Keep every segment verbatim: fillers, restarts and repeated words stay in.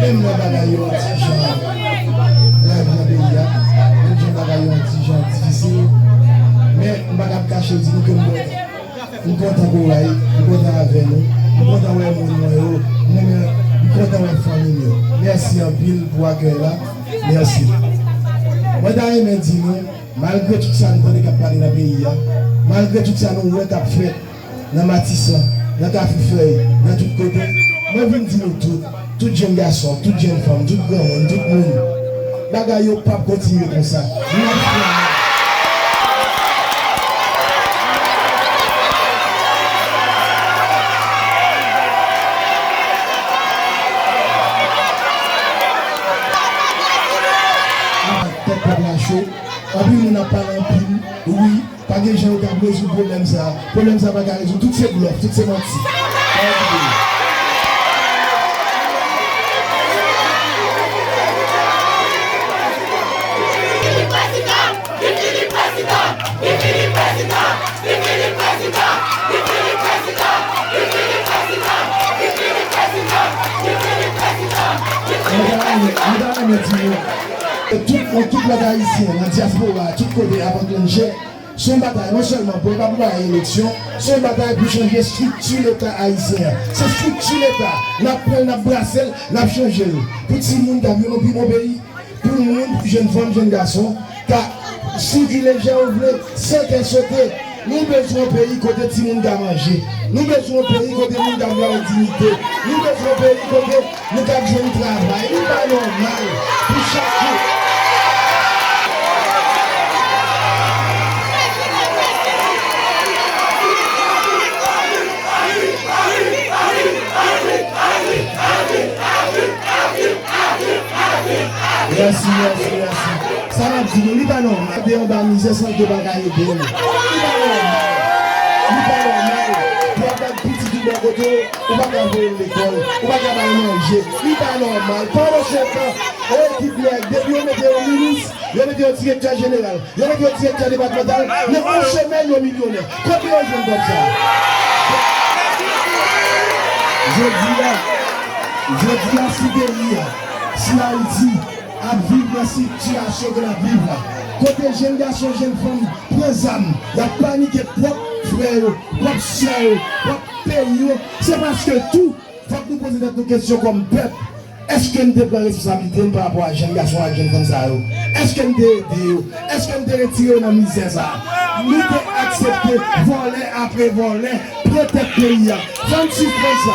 Menm lè bagay yo yon ti jan rèd nan peyi a, menm jan bagay yo yon ti jan difisil, men m pa kab kache di nou ke m kontan. M kontan pou Ray, m kontan avè nou, m kontan wè moun mwen yo, m renmen, m kontan wè fanmi m yo. Mèsi anpil pou akèy la, mèsi. Mwen ta renmen di nou, malgre tout sa nou tande k ap pale nan peyi a, malgre tout sa nou wè k ap fèt, nan Matisan, nan Kafou Fèy, nan tout kote, mwen vin di nou tout, tout jèn gason, tout jèn fanm, tout granmoun, tout moun, bagay yo p ap kontinye konsa. N ap fè tèt pèp la cho. Anpil moun ap pale anpil, wi. Pa gen jan yo kab rezoud pwoblèm sa a. Pwoblèm sa a pa ka rezoud. Tout se blòf, tout se manti. Pa okipe yo. Mwen ta renmen, mwen ta renmen di nou, e tout, e tout lòt Ayisyen nan dyaspora, tout kote ap anklanje. Se yon batay non sèlman pou, e pa pou bagay eleksyon, se yon batay pou chanje estrikti Leta ayisyen an. Se estrikti Leta, n ap pran l, n ap brase l, n ap chanje l. Pou timoun ka viv yon pi bon peyi, pou moun, pou jèn fanm, jèn gason, ka sikile jan yo vle, san kè sote. Nou bezwen yon peyi kote timoun ka manje. Nou bezwen yon peyi kote moun ka viv avèk diyite. Nou bezwen yon peyi kote nou t ap jwenn travay. Li pa nòmal pou chak jou. Mèsi, mèsi, mèsi. Sa m ap di nou, li pa nòmal. Te anba mizè san ke pa ka ede nou. Li pa nòmal. Li pa nòmal. Pou w ap bat pitit ou bò kote w, ou pa ka voye l lekòl, ou pa ka ba l manje. Li pa nòmal. Pandan se tan, o ekip nèg, depi yo mete yo minis, yo mete yo direktè jeneral, yo mete yo direktè depatmantal, nan yon semèn yo milyonè. Kote yo jwenn kòb sa a? Jodi a, jodi a, si peyi a, si Ayiti ap viv nan sitiyasyon ke l ap viv la, kote jèn gason, jèn fanm pran zam, y ap panike pwòp frè yo, pwòp sè yo, pwòp peyi yo, se paske tou, fòk nou poze tèt nou kesyon kòm pèp, èske n te pran responsablite n pa rapò a jèn gason ak jèn fanm sa yo? Èske n te ede yo? Èske n te retire yo nan mizè sa a? Nou te aksepte vòlè apre vòlè pran tèt peyi a. Fò n sispann sa.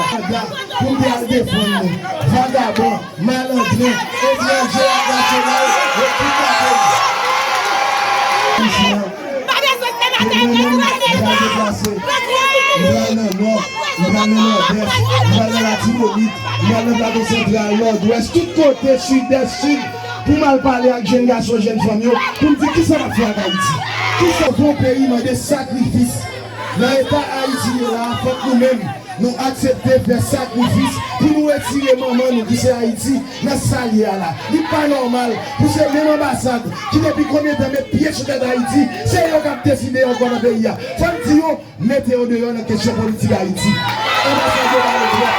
Pou n te al defann nou. Vagabon, malandren, etranje ak nasyonal, yo tout la peyi. Isi a, pou mwen menm, m pral deplase. M pral nan Nò, m pral nan Nòdès, m pral nan Latibonit, m pral nan Plato Santral, Nòdwès, tout kote, Sidès, Sid, pou m al pale ak jèn gason, jèn fanm yo, pou m di kisa n ap fè ak Ayiti. Kisa yon peyi mande sakrifis. Nan eta Ayiti ye la, fòk nou menm, nou aksepte fè sakrifis pou nou retire manman nou ki se Ayiti nan sa l ye a la. Li pa nòmal pou se menm anbasad ki depi konbyen tan met pye sou tèt Ayiti, se yo k ap deside ankò nan peyi a. Fò n di yo, mete yo deyò nan kesyon politik Ayiti. Anbasad yo pale twòp.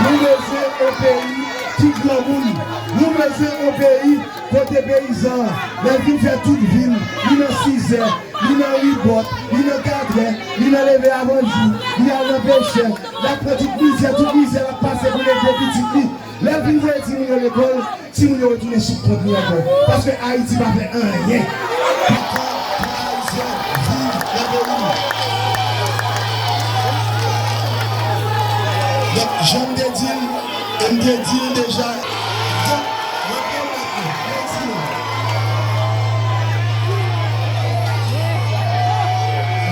Nou bezwen yon peyi ki granmoun. Nou bezwen yon peyi kote peyizan an, lè l fin fè tout vi l, li nan sizè, li nan ribòt, li nan katrè, li nan leve avan jou, li al nan pechè, l ap pran tout mizè, tout mizè l ap pase pou l elve pitit li. Lè l fin voye timoun yo lekòl, timoun yo retounen sou kont li ankò. Paske Ayiti pa fè anyen. Pa ka pou Ayisyen viv nan peyi li. Donk, jan m te di l, e m te di l deja, donk, mwen pwomèt nou, mwen di nou,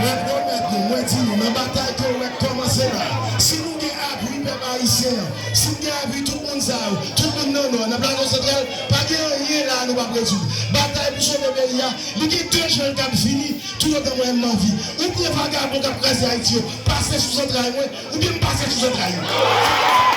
mwen pwomèt nou, mwen di nou, nan batay ke w wè k kòmanse la, si nou gen apui pèp ayisyen an, si n gen apui tout moun sa yo, tout moun nan Nò, nan Plato Santral, pa gen anyen la a nou p ap rezoud. Batay pou sove peyi a, li gen de jan l kab fini, toutotan mwen menm m anvi. Oubyen vagabon k ap kraze Ayiti yo pase sou zantray mwen, oubyen m pase sou zantray yo.